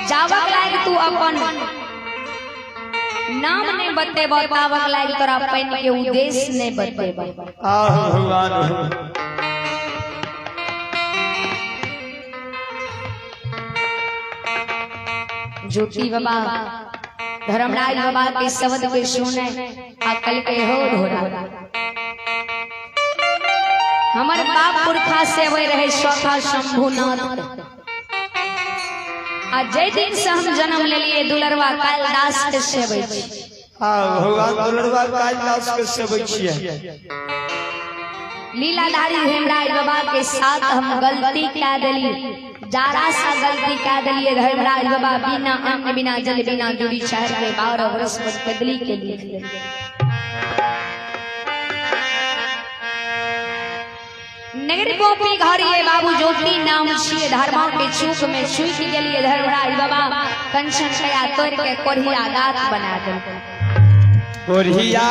जावक लायक तू अपन नाम नहीं बतेब, तावक लायक तोरा पानि के उद्देश्य नहीं बतेब। आह भगवान हो। ज्योति बाबा धर्मराज बाबा के शब्द के सुने आ कल के हो धोरा, हमर बाप पुरखा से वही रहे सखा शंभुनाथ, आ जय दिन से हम जन्म लेलिए दुलरवा कालिदास के सेबै छी। हाँ भगवान, दुलरवा कालिदास के सेबै छियै। लीलाधारी हेमराज बाबा के साथ हम गलती कै देली, जारा सा गलती कै देलिए। हेमराज बाबा बिना अन्न बिना जल बिना दूरी शहर के 12 वर्ष बदली के लिख देलिए। नगर गोपी घर ये बाबू ज्योति नाम छिए, धर्मा के चूक में चूक गेलिए। धर्मराज बाबा कंचन कया तोड़ के कोढ़िया दांत बना दे। कोढ़िया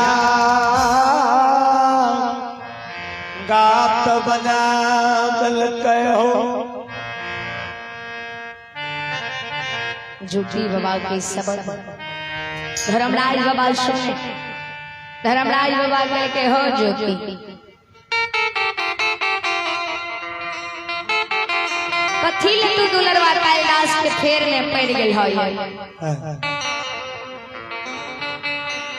गात बना देलकै हो। ज्योति बाबा के सबक धर्मराज बाबा सुने। धर्मराज बाबा कह के हो ज्योति, कथी ले तू दुलरवा कालिदास के फेर में पड़ गेल हई?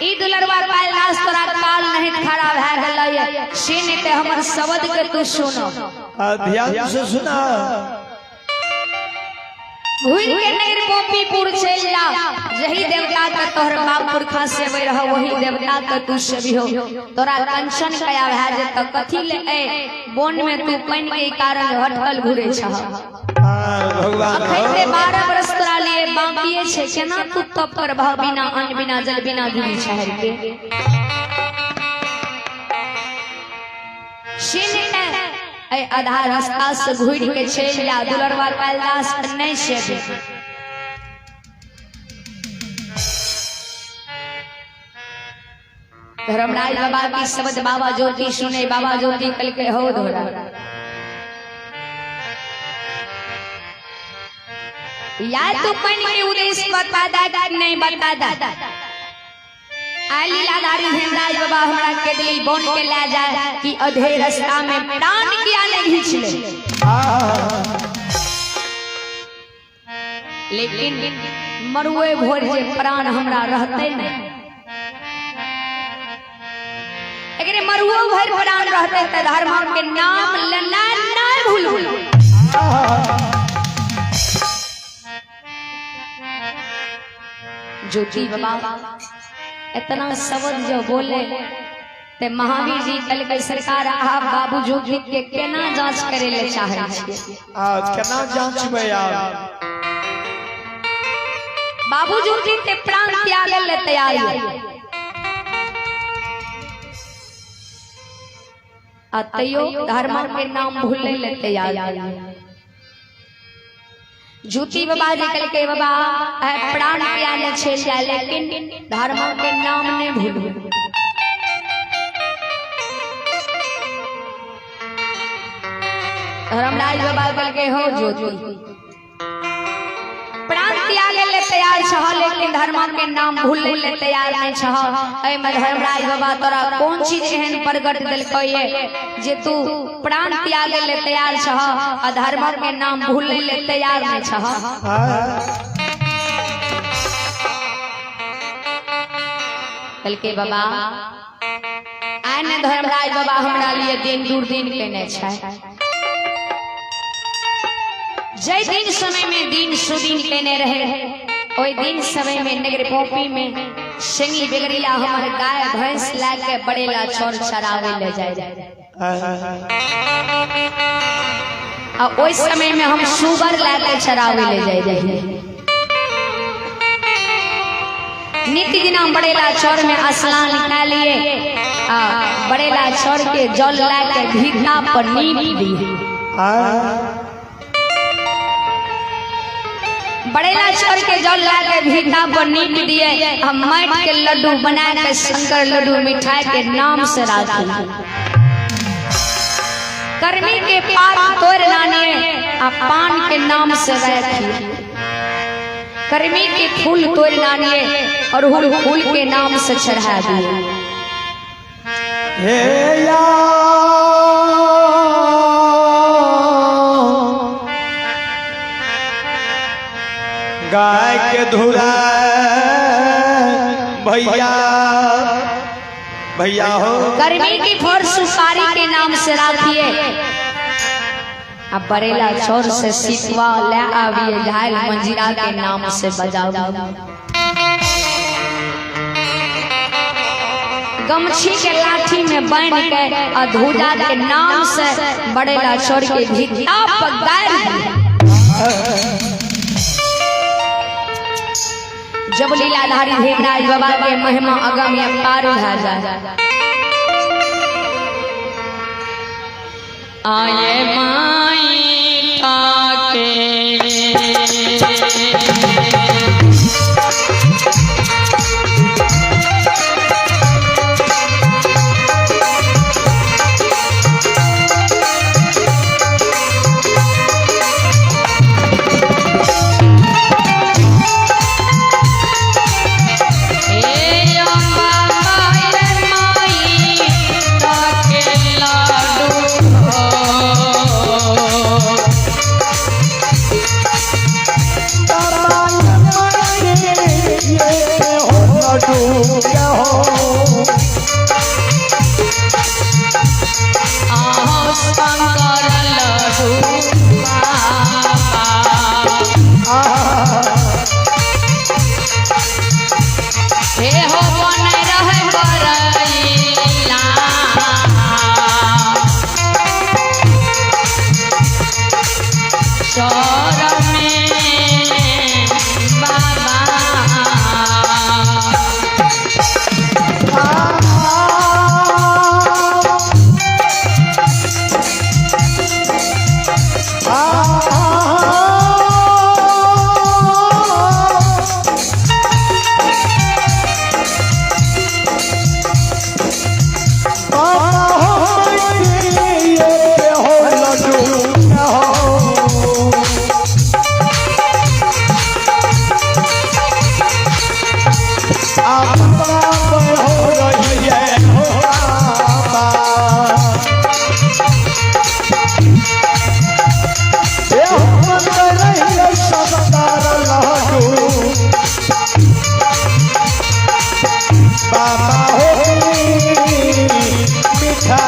ई दुलरवा कालिदास तोरा काल नहीं खड़ा भए गेलै से नहीं ते हमर शब्द के तू सुनो। ध्यान से सुना। घुर के नगर गोपीपुर चल जा, जही देवता के तोहर बाप पुरखा सेवे रह वही देवता के तू सेवी हो। तोरा कंचन कया भए जेत, कथी ले ए बोन में तू पानि के कारण हटकल घुरे छह? भगवान अखन ते 12 बरस तोरा लिए बाकिए छे, केना तू तप करबह बिना अन्न बिना जल बिना दूरी छहर के? से आधा रास्ता से घुर के चल जा, दुलरवा कालिदास नहीं से। धर्मराज बाबा की शब्द बाबा ज्योति सुने। बाबा ज्योति कल के हो धोरा, या तो पानी के उद्देश्य बता दा नहीं बता दा। आ लीलाधारी हेमराज बाबा हमरा के दिली बोन के ले जाए कि अधे रास्ता में प्राण किया नहीं घींच ले, लेकिन मरुए भोर जे प्राण हमरा रहते नहीं, एकरे मरुओ भर प्राण रहते त धर्म के नाम लेना नहीं भूलू। ज्योति बाबा इतना शब्द जो बोले ते महावीर जी कल के सरकार आप बाबू ज्योति के केना जांच करे ले चाहे छियै? आ केना जांचबै आप? बाबू ज्योति के प्राण त्यागे ले तैयार है, आ तैयो धर्म के नाम भूले ले तैयार है। ज्योति बाबा जी कल के बाबा प्राण त्यागे छे जाए, लेकिन धर्म के नाम नहीं भूलू। धर्मराज बाबा कल के हो ज्योति, प्राण त्यागे ले तैयार छह, लेकिन धर्म के नाम भूले ले तैयार नहीं छह। एहिमे धर्मराज बाबा तोरा कोन चीज एहन प्रगट देलकै ये जे तू प्राण त्यागे ले तैयार छह आ धर्म के नाम भूले ले तैयार नहीं छह? कहलकै बाबा आइ ने धर्मराज बाबा हमरा लिए दिन दुर्दिन केने छै। जय दिन समय में दिन सुदिन केने रहे, ओहि दिन समय में नगर पोपी में संगी बेगरिया हमर गाय भैंस ला के बड़ेला चोर चरावे ले जाए, आ ओहि समय में हम सुगर ला के चरावे ले जाए रहिए। नित्य दिना बड़ेला चौर में स्नान कए लिए आ बड़ेला चौर के जल ला के भीता पर नीप दिए। बड़ेला चौर के जल ला के भीता पर नीप दिए, हम माटि के लड्डू बना के शंकर लड्डू मिठाई के नाम से राखी। कर्मी के पात तोड़ लानिए आ पान के नाम से राखी। कर्मी के फूल तोड़ लानिए और हुल फूल के नाम से चढ़ा दिए। हे या गाय के धुरा भैया भैया हो। कर्मी की फर सुपारी के नाम से राखिए। अब बरेला चौर से सिकवा ले आविए, झाल मंजीरा के नाम से बजाओ। गमछी के लाठी में बांध के अधूरा के नाम से बड़ेला चौर के भीता पर गाड़ दिए। जब लीलाधारी धीमराज बाबा के महिमा अगम अपार भा जाए। आए माई ताके हे अम्बा माई माई ताके लाडू हो। आहो शंकर लड्डू बाबा। हे हो बन रह करैला। चौर में बाबा। बाबा हो मिठा।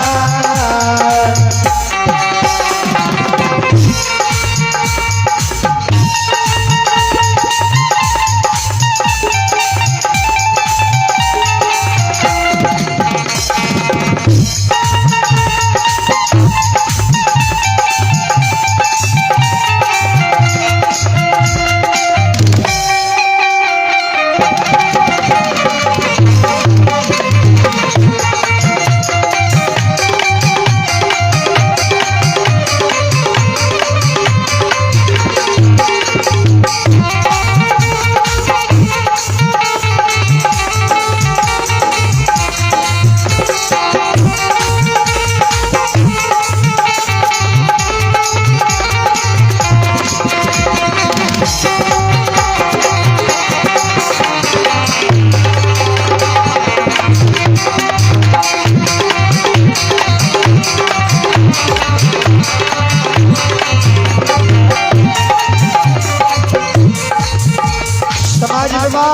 समाज में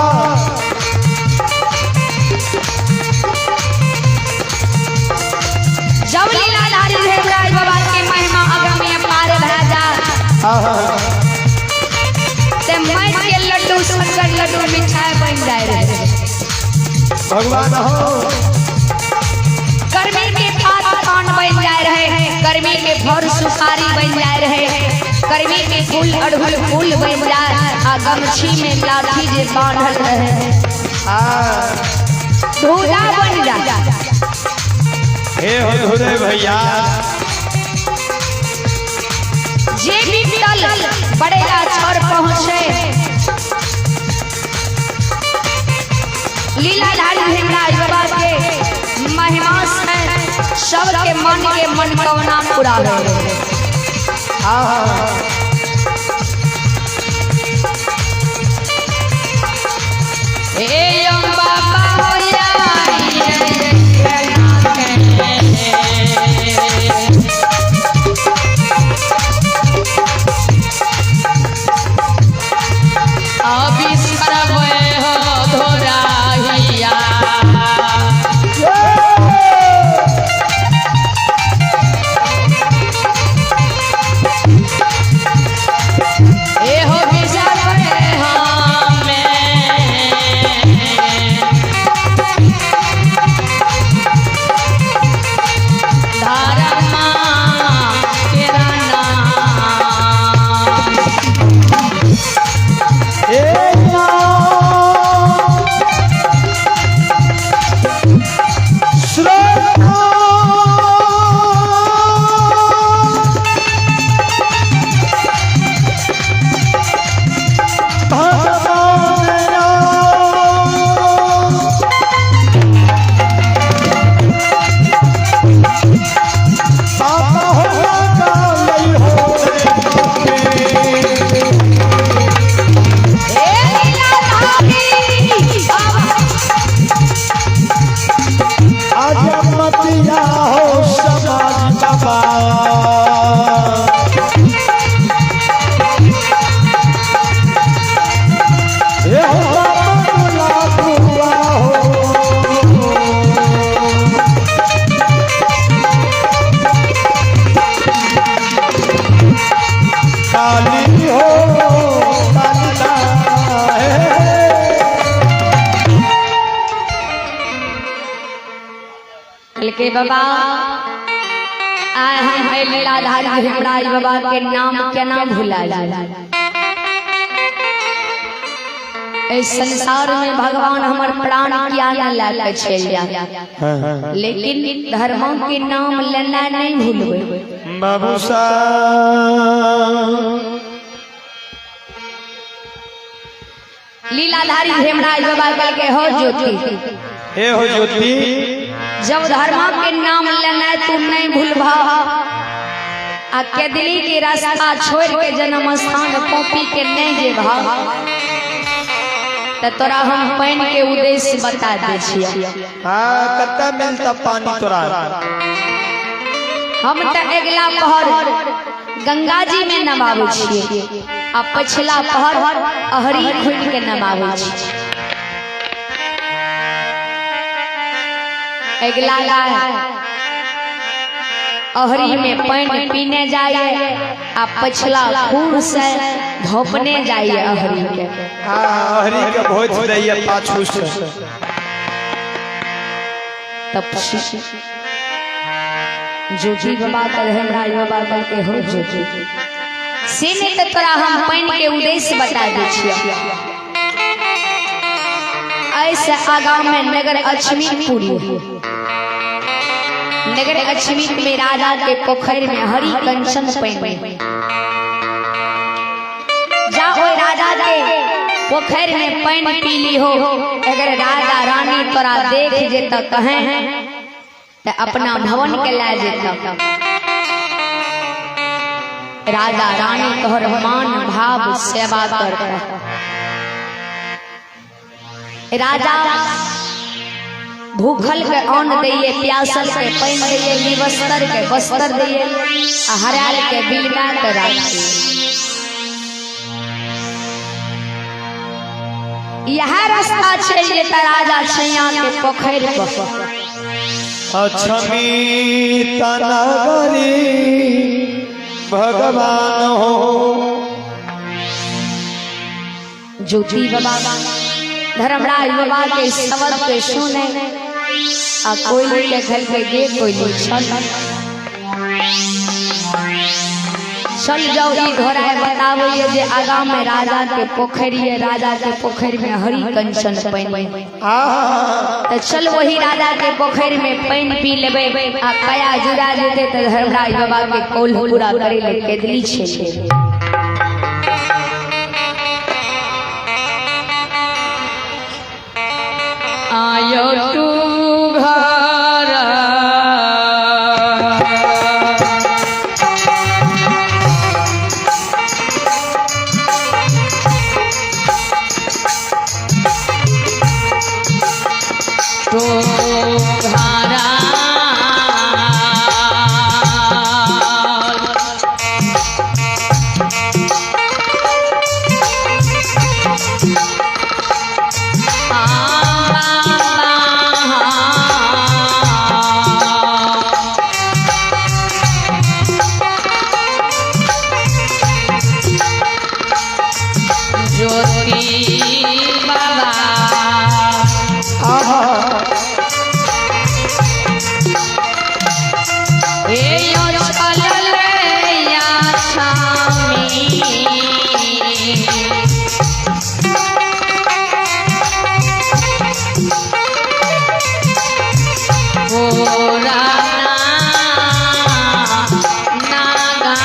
जब लीलाधारी धीमराज बाबा के महिमा अगम अपार भा जा ते माइट के लड्डू शंकर लड्डू मिठाई बन जाए रहे। भगवान हो। गर्मी के पात पान बन जाए रहे, गर्मी के फर सुपारी बन जाए रहे, गर्मी के फूल अड़हुल फूल बन जाए आ गमछी में लाठी जे बांधल रहे धूजा बन जाए। हे हो धुरे भैया। जे भी दल बड़ेला छर पहुँचे लीलाधारी धीमराज बाबा के महिमा से सबके मन के मनोकामना पूरा हो। भगवान राम। बाबा हो काली हो रे बाबे। हे लीलाधारी बाबा। आज मतिया हो समाज बाबा। हे हो बाबा गुलाब हुआ हो। काली हो कालिका है। कहलकै बाबा आय हम है लीलाधारी हेमराज बाबा के नाम केना भुला जाए। एहि संसार में भगवान हमर प्राण किया न लए के चलि जाए, लेकिन धर्मों के नाम लेना नहीं भूलबै। बाबू साहब लीलाधारी हेमराज बाबा कहलकै हो ज्योति, हे हो ज्योति, जब धर्मा के नाम लेना तू नहीं भूलबा आ केदली के रास्ता छोड़ के जन्म स्थान कॉपी के नहीं जेबा त तोरा हम पानि के उद्देश्य बता दे छियै। हाँ कत्ता मिलता पानी तोरा। हम त अगला पहर गंगा जी में नमाबै छियै आ पछिला पहर अहरी खुनि के नमाबै छियै। अगला गाय अहरी में पानि पीने जाइए आ पछिला खूर से धोपने जाइए अहरी के। हाँ हरी के भोज दैया पाछू से। तब जोगी बाबा कर हेमराज बाबा कहलकै हो जोगी, से नहीं तो तोरा हम पानि के उद्देश्य बता दै छियै। ऐसे आगा में नगर अश्मितपुरी, नगर अश्मित में राजा के पोखर में हरी कंचन पानि। जा ओहि राजा के पोखर में पानि पी ली हो, अगर राजा रानी तोरा देख जेत कहें त अपना भवन के लए जेत। राजा रानी तोहर मान भाव सेवा करता। राजा भूखल के अन्न दैये, प्यासल के पानि दैये, विवस्तर के बस्तर दैये आ हरायल के बिलमा के राखी। यह रास्ता चलि जेता राजा छैया के पोखरि पर। अक्षमित नगरी भगवान हो। ज्योति बाबा धर्मराज बाबा के शब्द के सुने आ कोयली के घर के गे कोयली चल चल जाओ। ई घर है बतावे ये जे आगा में राजा के पोखरि है, राजा के पोखरि में हरी कंचन पानि। आहा त चल वही राजा के पोखरि में पानि पी लेबै आ कया जुड़ा जेतै त धर्मराज बाबा के कौल पूरा करे ले केदली छै। आयो तू घर तो घरा ज्योति बाबा आहा हे यो चलल या स्वामी पुराना नागा।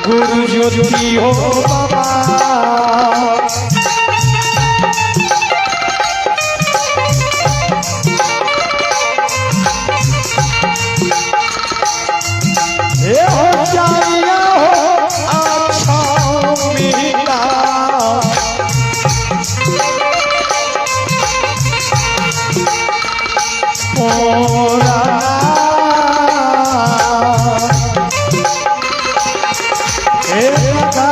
गुरु ज्योति हो बाबा। हे हो जाइया हो अच्छा मीता मोरा हे बाबा।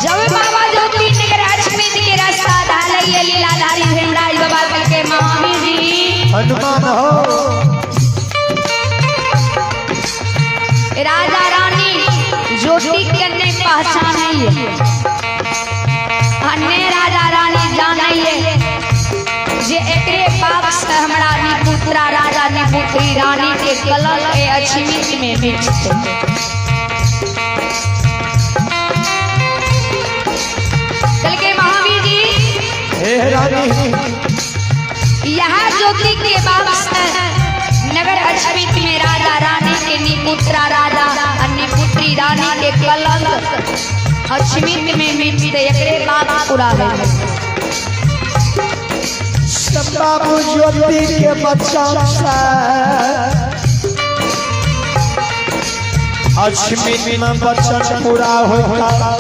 जब बाबा ज्योति नगर अश्मित के रास्ता धारैये लीलाधारी भीमराज बाबा कल के महावीर जी हनुमान हो राजा रानी ज्योति के ने पहचानैये, अन्य राजा रानी जानैये जे एकरे पाप से हमरा निपुत्रा राजा निपुत्री रानी के कलंक ए अश्मित में मिटते। कल के महावीर जी हे रानी यहाँ ज्योति के बाप से नगर अश्मित में राजा रानी के निपुत्रा राजा और निपुत्री रानी के कलंक अश्मित में मिटते, एकरे बाप पूरा है। सब बाबू ज्योति के बच्चा से अश्मित में बचन पूरा होता।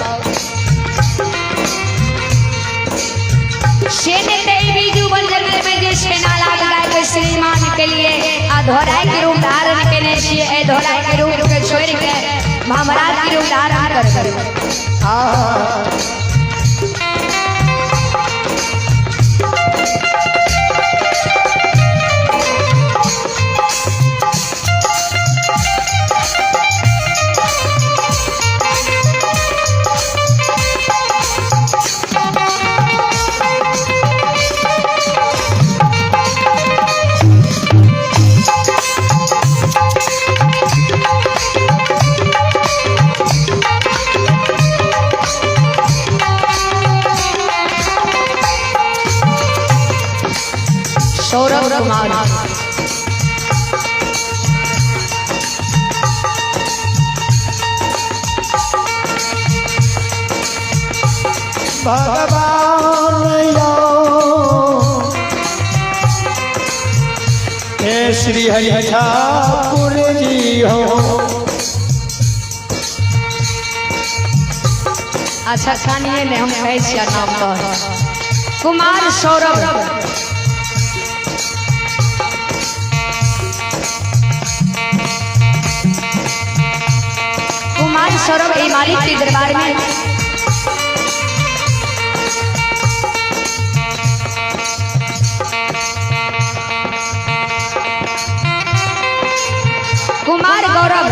सेन ते बीजू बंजर में जे सेना लाग गाय के श्रीमान के लिए आ धोराई के रूप धारण केने छिए, ए धोराई के रूप के छोड़ के भमरा के रूप धारण कर। आहा सौरभ कुमार भगवान यो हे श्री हरि ठाकुर जी हो। अच्छा कानिए ने हम कहै छियै नाम तोहर कुमार सौरभ। कुमार सौरभ ए मालिक के दरबार में कुमार गौरव,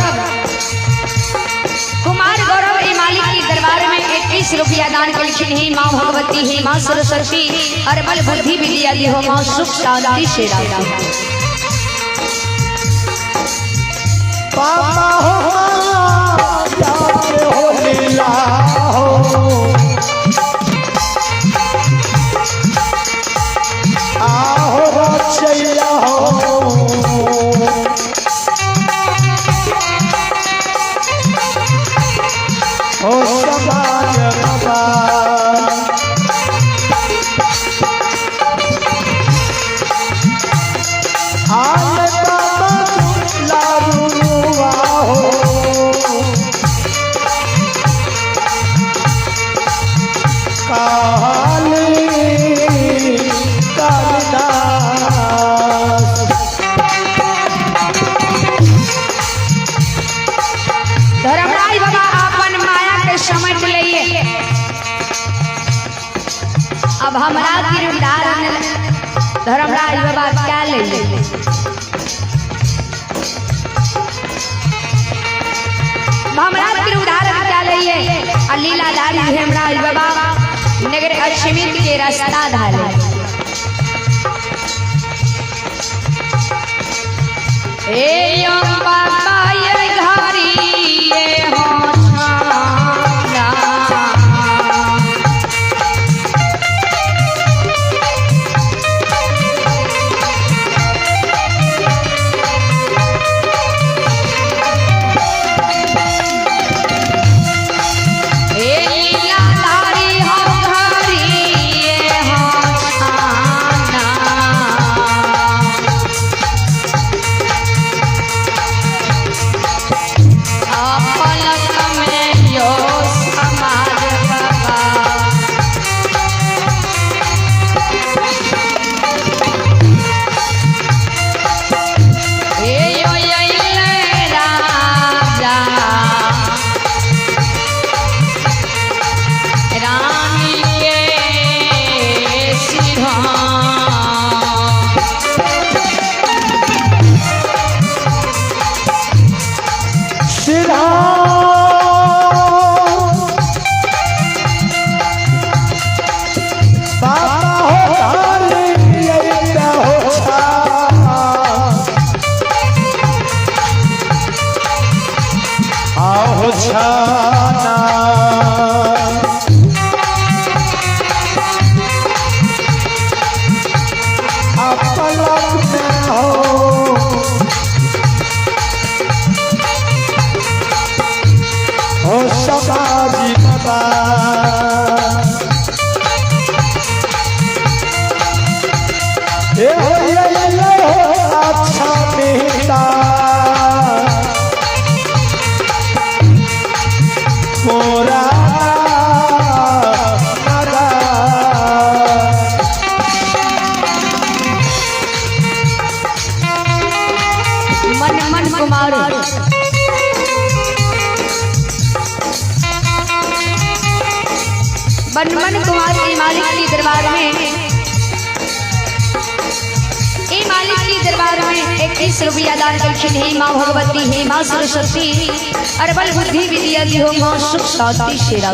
कुमार गौरव ए मालिक के दरबार में 21 रुपया दान कलखिन। ही माँ भगवती, ही माँ सरस्वती, अरबल बुद्धि विद्या दी हो माँ सुख शांति से राखी। पापा हो जाके हो लीला हो आहो रचैया हो हो समाज बाबा। आल बाबा लाडुआ हो काली कालिदास। धर्मराज बाबा अपन माया के समझ लिए। अब हमरा किरदार धर्मराज बाबा क्या ले हमरा किरदार क्या लिए आ लीलाधारी धर्मराज बाबा नगर अश्मित के रास्ता धारे। ए अम्बा ये घरी ये हो छाना। मनमन कुमार के मालिक के दरबार में, ए मालिक के दरबार में 21 रुपया दान कलखिन। हे माँ भगवती, हे माँ सरस्वती, अरबल बुद्धि विद्या दिहो माँ, सुख शांति शेरा।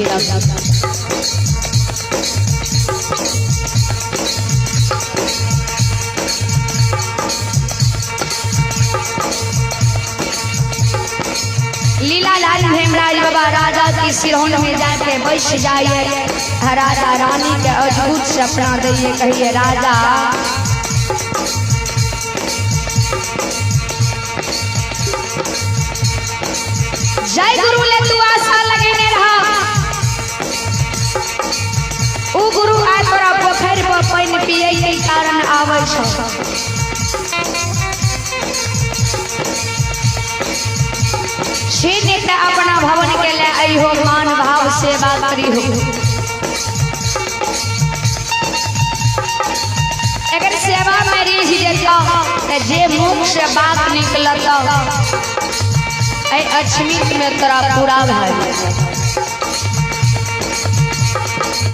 लीला लाल हेमराज बाबा राजा की सिरौन में जाके बैस जाइए, राजा रानी के अद्भुत सपना दैये, कहिए राजा जय गुरु ले तू आशा लगेने रहा, उ गुरु आय तोरा पोखरि पर पानि पिए के कारण आबै छौ। छीन के अपना भवन के ले अइहो, मान भाव सेवा करिहो। अगर सेवा में रिझ जेतौ त जे मुख से बात निकलत ऐ अछमित में तोरा पूरा भए।